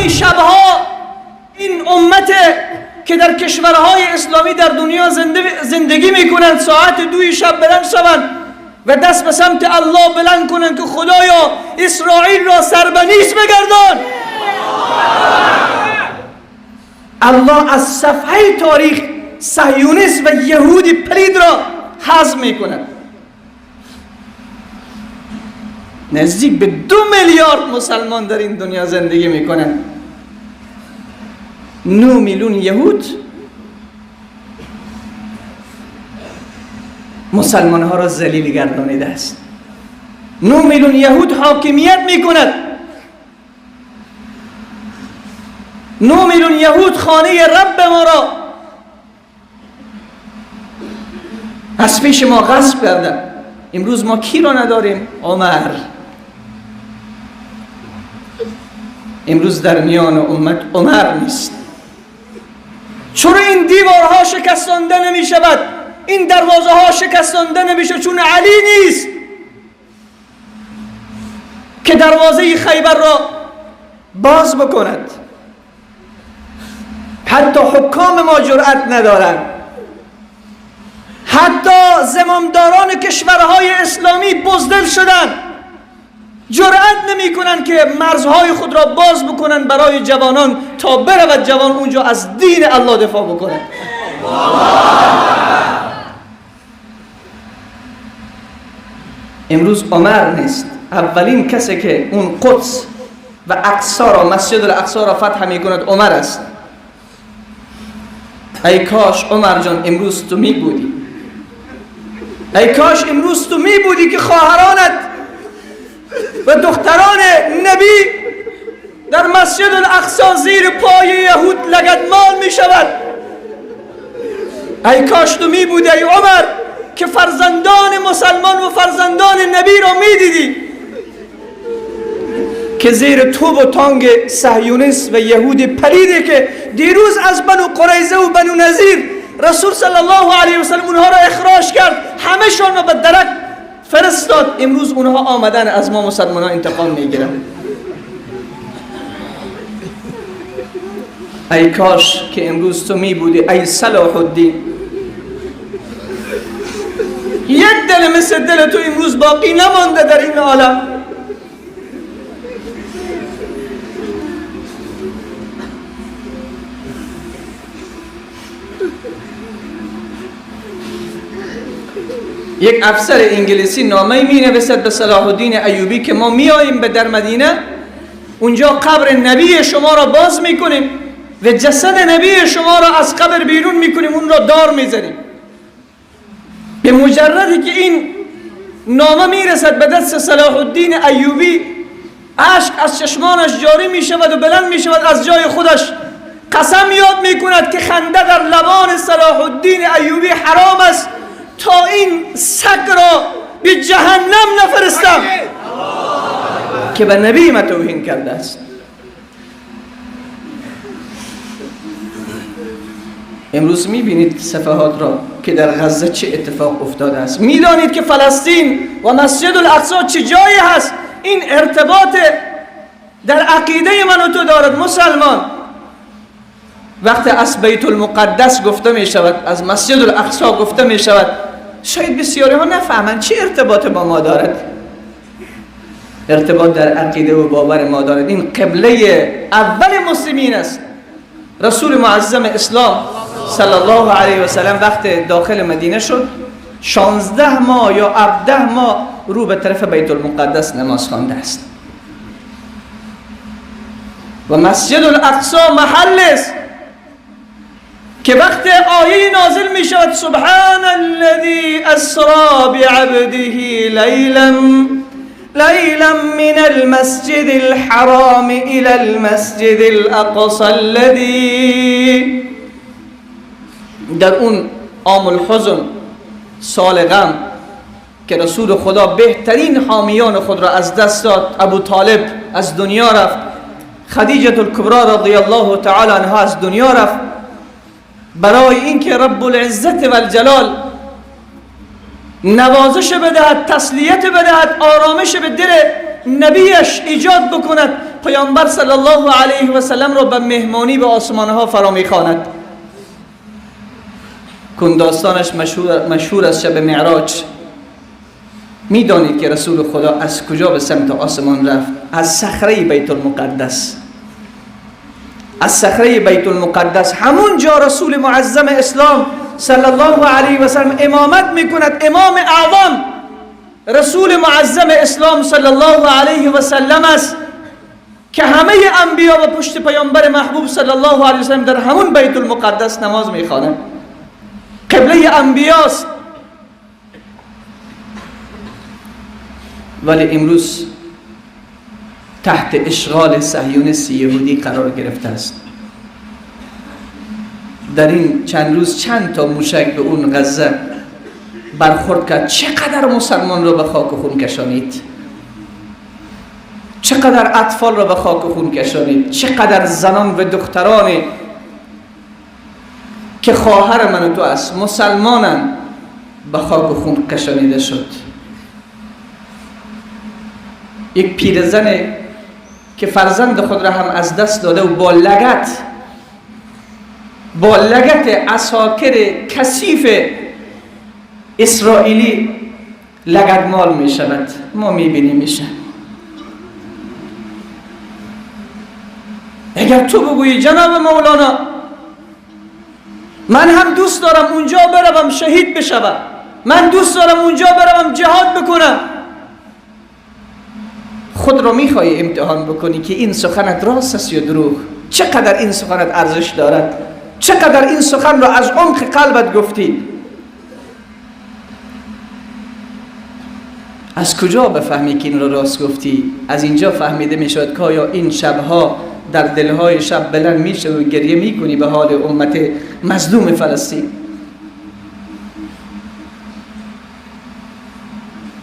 این شبها این امت که در کشورهای اسلامی در دنیا زندگی میکنند ساعت 2 شب بلند شوند و دست به سمت الله بلند کنند که خدایا اسرائیل را سر به نیست بگردان. الله از صفحه تاریخ صهیونیسم و یهودی پلید را حذف میکند. نزدیک به 2 میلیارد مسلمان در این دنیا زندگی میکنند. 9 میلیون یهود مسلمان ها را ذلیل گردانیده است. 9 میلیون یهود حاکمیت میکند. 9 میلیون یهود خانه رب ما را از پیش ما غصب کرده. امروز ما کی را نداریم؟ عمر. امروز در میان امت عمر نیست. چرا این دیوارها شکستانده نمی شود؟ این دروازه ها شکستانده نمیشه؟ چون علی نیست که دروازه خیبر را باز بکند. حتی حکام ما جرأت ندارند، حتی زمامداران کشورهای اسلامی بزدل شدند، جرأت نمی کنند که مرزهای خود را باز بکنند برای جوانان تا برود جوان اونجا از دین الله دفاع بکند. امروز عمر نیست. اولین کسی که اون قدس و اقصا را، مسجد الاقصا را فتح می کند عمر است. ای کاش عمر جان امروز تو می بودی، ای کاش امروز تو می بودی که خواهرانت و دختران نبی در مسجد الاقصا زیر پای یهود لگدمال می شود. ای کاش تو می بودی ای عمر که فرزندان مسلمان و فرزندان نبی را می دیدی که زیر توپ و تانگ صهیونیست و یهود پلیدی که دیروز از بنو قریظه و بنو نظیر رسول صلی الله علیه و سلم اونها را اخراج کرد، همه‌شان را به درک فرستاد، امروز اونها آمدن از ما مسلمان ها انتقام میگیرن. ای کاش که امروز تو می بودی ای صلاح الدین. یک دل مثل دل تو امروز باقی نمانده در این عالم. یک افسر انگلیسی نامه می نویسد به صلاح الدین ایوبی که ما می آییم به در مدینه، اونجا قبر نبی شما را باز می کنیم و جسد نبی شما را از قبر بیرون می کنیم، اون را دار می زنیم. به مجردی که این نامه می رسد به دست صلاح الدین ایوبی، اشک از چشمانش جاری می شود و بلند می شود از جای خودش، قسم یاد می کند که خنده در لبان صلاح الدین ایوبی حرام است تا این سگ را به جهنم نفرستم که به نبی ما توهین کرده است. امروز میبینید صفحات را که در غزه چه اتفاق افتاده است، میدانید که فلسطین و مسجد الاقصی چه جایی هست. این ارتباط در عقیده من و تو دارد. مسلمان وقتی از بیت المقدس گفته می شود، از مسجد الاقصی گفته می شود، شاید بسیاری ها نفهمند چه ارتباط با ما دارد. ارتباط در عقیده و باور ما دارد. این قبله اول مسلمین است. رسول معظم اسلام صلی الله علیه و سلم وقت داخل مدینه شد، 16 ماه یا 17 ماه رو به طرف بیت المقدس نماز خوانده است و مسجد الاقصی محل است که وقت آیه نازل می شود، سبحان الذی اسرا بعبده لیلا من المسجد الحرام الى المسجد الاقصى الذی، در اون عام الحزن، سال غم که رسول خدا بهترین حامیان خود را از دست داد، ابو طالب از دنیا رفت، خدیجه الکبرى رضی الله تعالی عنها از دنیا رفت، برای اینکه رب العزت و الجلال نوازش بدهد، تسلیت بدهد، آرامش به دل نبیش ایجاد بکند، پیامبر صلی الله علیه و سلم را به مهمانی به آسمان ها فرا میخواند. کن داستانش مشهور از شب معراج. میدانید که رسول خدا از کجا به سمت آسمان رفت؟ از صخره بیت المقدس. از صخره بیت المقدس، همونجا رسول معظم اسلام صلی الله علیه و سلم امامت میکند. امام اعظم رسول معظم اسلام صلی الله علیه و سلم است که همه انبیا و پشت پیامبر محبوب صلی الله علیه و سلم در همون بیت المقدس نماز میخوانند. قبله انبیاست. ولی امروز تحت اشغال صهیونیست یهودی قرار گرفته است. در این چند روز چند تا موشک به اون غزه برخورد کرد. چقدر مسلمان را به خاک و خون کشانید، چقدر اطفال را به خاک و خون کشانید، چقدر زنان و دختران که خواهر من و تو است، مسلمانن، به خاک و خون کشانیده شد. یک پیرزن که فرزند خود را هم از دست داده و با لگت عساکر کثیف اسرائیلی لگدمال می شود. ما می بینیم میشه. اگر تو بگویی جناب مولانا من هم دوست دارم اونجا بروم شهید بشوم، من دوست دارم اونجا بروم جهاد بکنم، خود را میخوای امتحان بکنی که این سخنت راست است یا دروغ، چقدر این سخنت ارزش دارد، چقدر این سخن را از عمق قلبت گفتی. از کجا بفهمی که این را راست گفتی؟ از اینجا فهمیده میشود که آیا این شبها در دلهای شب بلند میشه و گریه میکنی به حال امت مظلوم فلسطین؟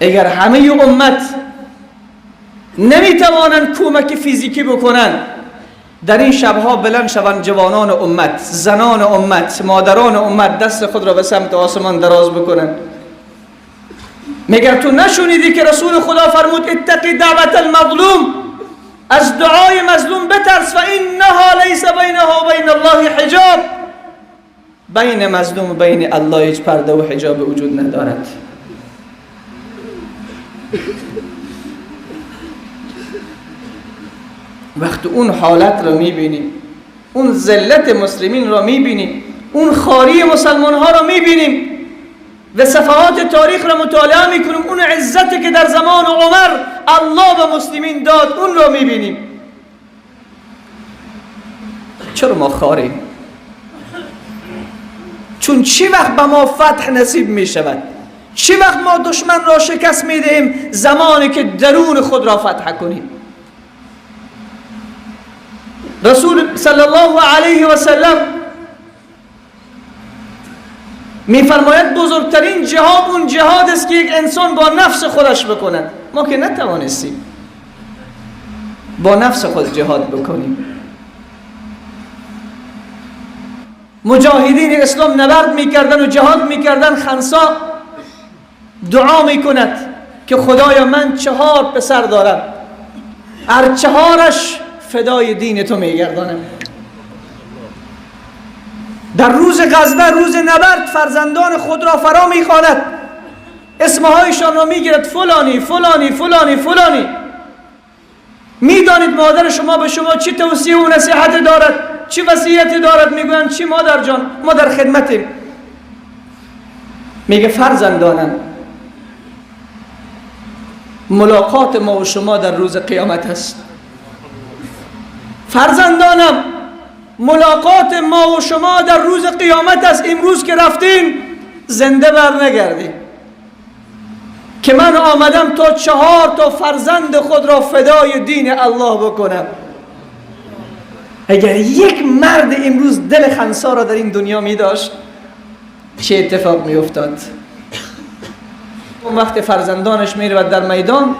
اگر همه امت نمیتوانند کمک فیزیکی بکنن، در این شبها بلند شوند جوانان امت، زنان امت، مادران امت، دست خود را به سمت آسمان دراز بکنن. مگر تو نشنیدی که رسول خدا فرمود اتقی دعوت المظلوم، از دعای مظلوم بترس، و انها لیس بینها و بین الله حجاب. بین مظلوم و بین الله هیچ پرده و حجاب وجود ندارد. وقت اون حالت را میبینیم، اون ذلت مسلمین را میبینیم، اون خواری مسلمان ها را میبینیم و صفحات تاریخ را مطالعه میکنیم، اون عزتی که در زمان عمر الله به مسلمین داد اون را میبینیم. چرا ما خاریم؟ چون چی وقت به ما فتح نصیب میشود؟ چی وقت ما دشمن را شکست میدهیم؟ زمانی که درون خود را فتح کنیم. رسول صلی الله علیه و سلم میفرماید بزرگترین جهاد اون جهاد است که یک انسان با نفس خودش بکند. ما که نتوانستیم با نفس خود جهاد بکنیم. مجاهدین اسلام نبرد میکردن و جهاد میکردن. خنسا دعا میکند که خدایا من 4 پسر دارم، هر 4ش فدای دین تو میگردانم. در روز غزوه، روز نبرد، فرزندان خود را فرا میخواند، اسمهایشان را میگیرد، فلانی فلانی فلانی فلانی. میدانید مادر شما به شما چی توصیه و نصیحت دارد، چی وصیتی دارد؟ میگویند چی مادر جان، ما در خدمتیم. میگه فرزندانم، ملاقات ما و شما در روز قیامت است. فرزندانم، ملاقات ما و شما در روز قیامت است. امروز که رفتیم زنده بر نگردیم که من آمدم تا 4 تا فرزند خود را فدای دین الله بکنم. اگر یک مرد امروز دل خنسا را در این دنیا می داشت چه اتفاق می افتاد؟ اون وقت فرزندانش می رود در میدان،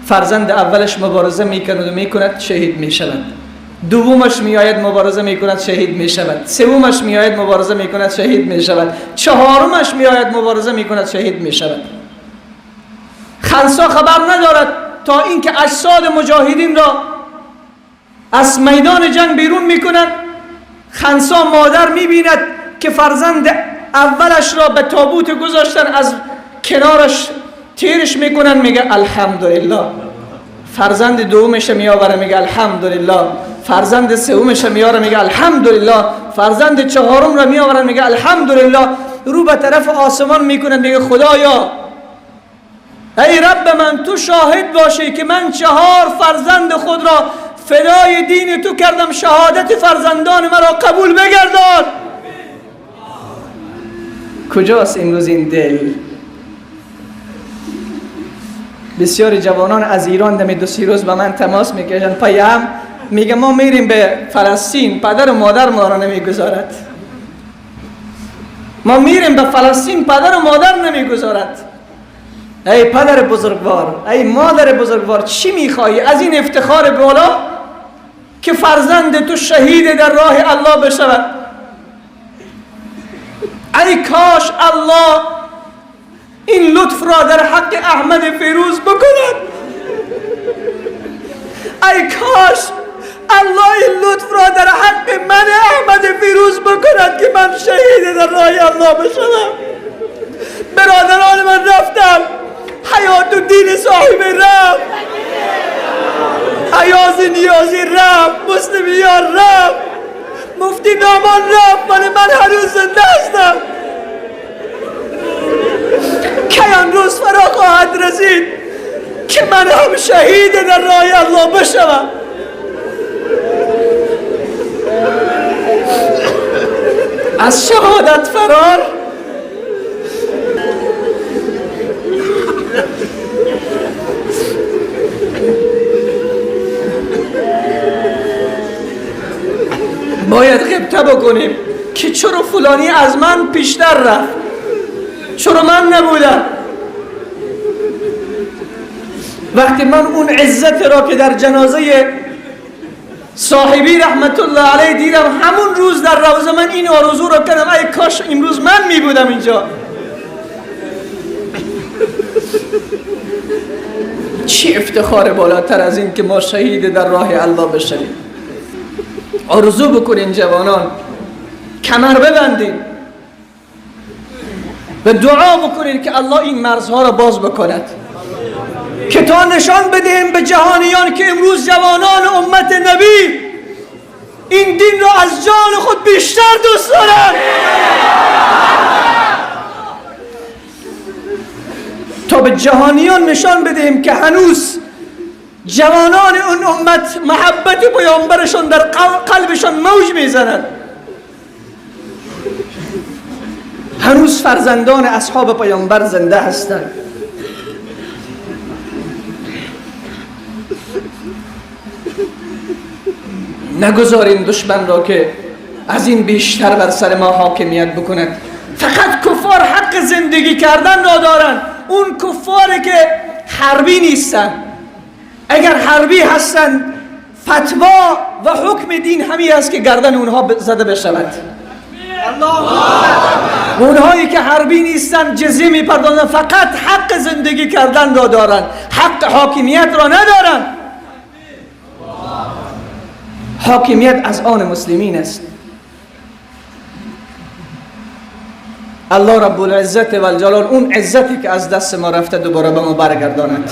فرزند اولش مبارزه میکند و میکند شهید میشود، دومش میآید مبارزه میکند شهید میشود، سومش میآید مبارزه میکند شهید میشود، چهارمش میآید مبارزه میکند شهید میشود. خنسا خبر ندارد تا اینکه اجساد مجاهدین را از میدان جنگ بیرون میکنند. خنسا مادر میبیند که فرزند اولش را به تابوت گذاشتن، از کنارش تیرش میکنن، میگه الحمدلله. فرزند دومش میآوره، میگه الحمدلله. فرزند سومش میاره، میگه الحمدلله. فرزند چهارم را میآورن، میگه الحمدلله. رو به طرف آسمان میکنن، میگه خدایا ای رب من، تو شاهد باشی که من 4 فرزند خود را فدای دین تو کردم، شهادت فرزندان مرا قبول بگردان. کجاست امروز این دل؟ بسیاری جوانان از ایران دم 2-3 روز با من تماس میکشن، پیام میگه ما میریم به فلسطین، پدر و مادر ما را نمیگذارد. ما میریم به فلسطین، پدر و مادر نمیگذارد. ای پدر بزرگوار، ای مادر بزرگوار، چی میخوایی از این افتخار بالا که فرزند تو شهید در راه الله بشود؟ ای کاش الله این لطف را در حق احمد فیروز بکند. ای کاش الله این لطف را در حق من احمد فیروز بکند که من شهید در راه الله بشوم. برادران من رفتم، حیات و دین صاحب رفت، ایاز نیازی رفت، مسلمیان رفت، مفتی نامان رفت، ولی من هنوز زنده هستم. کی آن روز فرا خواهد رسید که من هم شهید در راه الله بشوم؟ از شهادت فرار. باید غبطه بکنیم که چرا فلانی از من پیشتر رفت، چرا من نبودم. وقتی من اون عزت را که در جنازه صاحبی رحمت الله علیه دیدم، همون روز در روزه من این آرزو را کردم ای کاش امروز من می بودم اینجا. چی افتخار بالاتر از این که ما شهید در راه الله بشویم. آرزو بکنین جوانان، کمر ببندین و دعا بکنین که الله این مرزها را باز بکند، که تا نشان بدهیم به جهانیان که امروز جوانان امت نبی این دین را از جان خود بیشتر دوست دارند. تا به جهانیان نشان بدهیم که هنوز جوانان اون امت محبت پیامبرشان در قلبشان موج میزند. هنوز فرزندان اصحاب پیامبر زنده هستند. نگذاریم دشمن را که از این بیشتر بر سر ما حاکمیت بکند. فقط کفار حق زندگی کردن را دارند. اون کفاری که حربی نیستند، اگر حربی هستند فتوا و حکم دین همی است که گردن اونها زده بشود. اونهایی که حربی نیستند جزیه میپردازند، فقط حق زندگی کردن را دارند، حق حاکمیت را ندارند. حاکمیت از آن مسلمین است. الله رب العزت و الجلال اون عزتی که از دست ما رفته دوباره به ما برگرداند.